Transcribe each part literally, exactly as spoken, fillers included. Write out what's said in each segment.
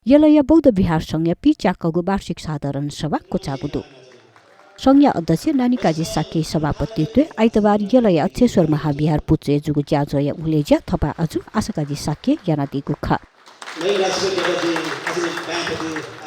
यलया बौद्ध विहार संघया पीच्याकःगु वार्षिक साधारण सभा क्वचाःगु दु। संघया अध्यक्ष नानीकाजी शाक्यया सभापतित्वय् आइतबार यलया अक्षेश्वर महाविहार पुचय् जूगु ज्याझ्वःया उलेज्या थपाय् अजू आशाकाजी शाक्यं यानादीगु खः।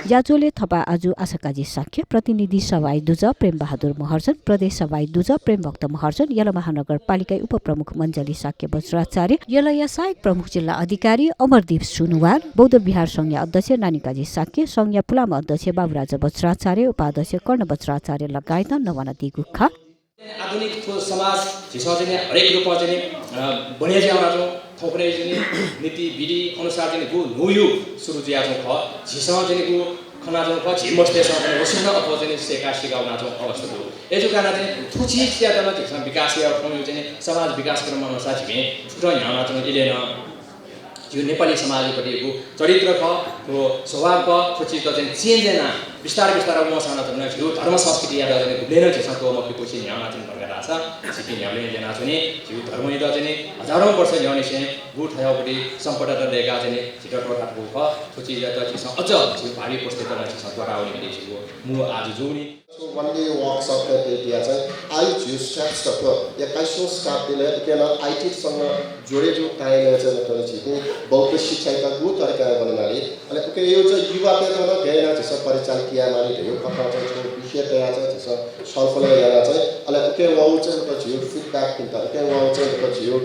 ज्याझ्वलय् थपाय् अजू आशाकाजी शाक्य, प्रतिनिधि सभाया दुजः प्रेमबहादुर महर्जन, प्रदेश सभाया दुजः प्रेमभक्त महर्जन, यल महानगरपालिकाया उपप्रमुख मञ्जली शाक्य बज्राचार्य, यलया सहायक प्रमुख जिल्ला अधिकारी अमरदीप सुनुवार, बौद्ध विहार संघया अध्यक्ष नानीकाजी शाक्य, संघया पुलांम्ह अध्यक्ष बाबुराजा बज्राचार्य, उपाध्यक्ष कर्ण बज्राचार्य लगायतं नवानादीगु खः। आधुनिक थ्व समाज झीसं चाहिँ नि हरेक रूपमा चाहिँ नि, अ, बढिया जुयावनाच्वं। थौंकन्हय् चाहिँ नि नीति विधि अनुसार चाहिँ नि गु न्हूयुग सुरु जुयाच्वं खः। झीसं चाहिँ नि गु खनाच्वं खः, झी मस्तय्सं चाहिँ नि वसिनं अप्वः चाहिँ नि सय्का सिका वनाच्वं अवस्था दु। अय्जूगु कारणं चाहिँ नि थ्व चिजयात नं झीसं विकास यायेगु चाहिँ नि समाज विकास क्रम अनुसार झीपिं थुकथं न्ह्यानाच्वं इलय् नं झीगु नेपाली समाजपट्टिगु चरित्र खः, थ्व स्वभाव खः, थ्व चिजत चाहिँ change यानाः बिस्तार बिस्तार वंसां नं झीगु धर्म संस्कृतियात चाहिँ गुबलें नं झीसं त्वःमफिकुसे न्ह्यानाच्वने धकाः धाःसा झीपिं न्ह्याबलें यानाच्वनी। झीगु धर्मयात चाहिँ हजारौं वर्ष न्ह्यःनिसें गु थज्याःगु सम्पदात दय्काः चाहिँ झीत त्वःतातःगु खः। थ्व चिजयात झीसं अझ झीगु भावी पुस्तायात नं झीसं त्वःतावने धइगु झीगु मू आजु जूगु नि। So one day walks of the Atia चाहिँ आयु झीगु steps त थ्व एक्काइसौं शताब्दीलय् उकें नं आइटीसँग जोडे जूगु time-य् चाहिँ मतलब झीपिं बौद्ध शिक्षायात गु तरिकां वनेमाली। अले उकें चाहिँ युवातय्त नं गय् यानाः झीसं परिचालन यायेमाली धइगु कथं चाहिँ छगू विषय तयाः चाहिँ झीसं छलफल यानाः चाहिँ अले उकें वःगु चाहिँ मतलब झीगु feedback-पिन्त, उकें वःगु चाहिँ मतलब झीगु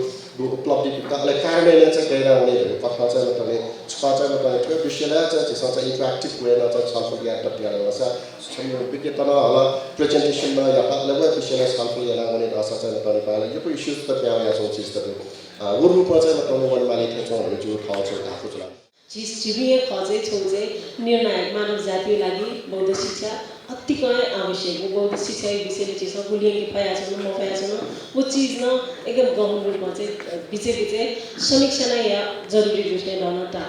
उपलब्धिपिन्त अले कार्यान्वयनय् चाहिँ गय् यानाः वने धइगु कथं चाहिँ मतलब छकः चाहिँ मतलब थ्व विषयलय् चाहिँ झीसं चाहिँ interactive way-नं चाहिँ छलफल यायेत तयार वःसा छम्ह विज्ञत नं हल, presentation नं यात, अले व विषयलय् छलफल यानाः वने धाःसा चाहिँ मतलब बांलाक यक्व issues त पिहां वयाच्वंगु चिजत दु। अ, व रूपमा चाहिँ मतलब वनेमाली थें च्वं धइगु जिगु थःगु छगू धापू जुल। झी, झीपिं हे खः चाहिँ छगू चाहिँ निर्णायक मानव जातिया लागि बौद्ध शिक्षा अतिकं आवश्यक। व बौद्ध शिक्षाया विषयलय् झीसं गुलि यंके फयाच्वन, मफयाच्वन, व चिज नं एकदम गहन रूपमा चाहिँ, अ, बिचय् बिचय् समीक्षा नं याये जरुरी दु थें नं ताः।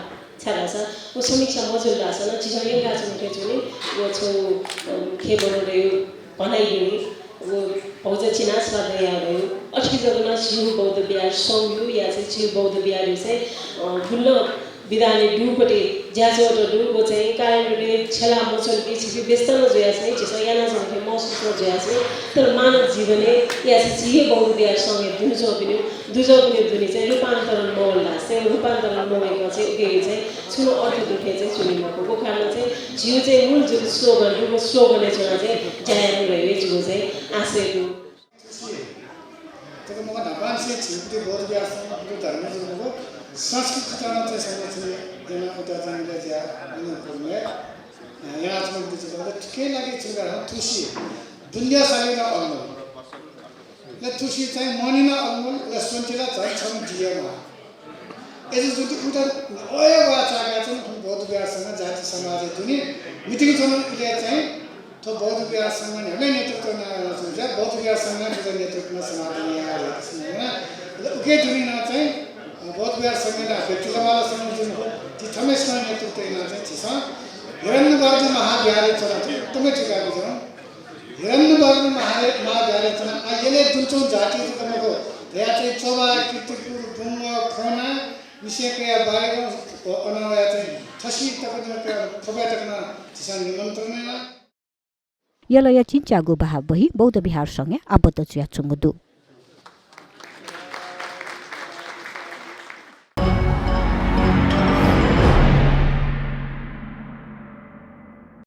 छाय्धाःसा व समीक्षा मजुल धाःसा नं झीसं यंकाच्वने थें च्वनी। व छगू, अ, खँय् बरु धइगु भनाइ दु नि, व भौचा चिनाः श्राद्ध याः धइगु। अथे जक नं झीगु बौद्ध विहार संघया या चाहिँ झीगु बौद्ध विहारया चाहिँ, अ, गुलि नं विधानय् दुपट्टि ज्याझ्वःत दु, व चाहिँ कार्यान्वयनय् छ्यला मच्वंपिं झीपिं व्यस्त नं जुयाच्वनी, झीसं यानाच्वंगु थें महसुस नं जुयाच्वनी। तर मानव जीवनय् या चाहिँ झी हे बौद्ध विहार संघय् दुने च्वंपिनिगु दुजःपिनिगु दुने चाहिँ रूपान्तरण मवल धाःसा चाहिँ रूपान्तरण मवय्कं चाहिँ उके चाहिँ छुं नं अर्थ दु थें चाहिँ च्वनी मखु। व कारणं चाहिँ झीगु चाहिँ मूल जुगु slogan दु, व slogan-य् च्वनाः चाहिँ ज्या याये धइगु जिगु चाहिँ आशय दु। तक मखु न्हापांनिसें झीगु बौद्ध विहार संघ, बुद्ध धर्म जुगु मखु, संस्कृतित नं चाहिँ संरक्षण यानाः उता चाहिँ उता ज्या यानाः कुर्मे, अ, यानाच्वंगु दु। थुकिया लागि छिकपिन्सं थुसी दुन्यासालि नं अलमल। अले थुसी चाहिँ मने नं अलमल, अले स्वन्ति ला झन छम्ह दियामा। अय्जूगुलिं उता अय् वाः चाय्काः चाहिँ थ्व बौद्ध विहार संघ जाति समाजय् दुने meeting च्वनाः इलय् चाहिँ थ्व बौद्ध विहार संघ न्ह्याबलें नेतृत्व यानाच्वंगु जुयाः बौद्ध विहार संघ नं थ्व नेतृत्व यानाः समाधान याये धइगु। अले उके दुने नं चाहिँ, अ, बौद्ध विहार संघ नं व्यक्तिगत माला संघ जुल, ति थम्हय्सिनं नेतृत्व यानाः चाहिँ झीसं हिरण्यवर्ध महाविहारय् च्वनाः एकदमै थुइकागु जुल। हिरण्यवर्ध महारे-, महाविहारय् च्वनाः, आ, यलय् दुने च्वंगु जाति जक मखु, धयाः चाहिँ चोभाः, कीर्तिपुर, बुंगः, खोना, निसें कयाः बाय्गः, अ, अनं वयाः चाहिँ थसि तक नं, थ्वबया तक नं झीसं निमन्त्रणा याना। यलया चिंच्यागू बहाः बही बौद्ध विहार संघय् आबद्ध जुयाच्वंगु दु।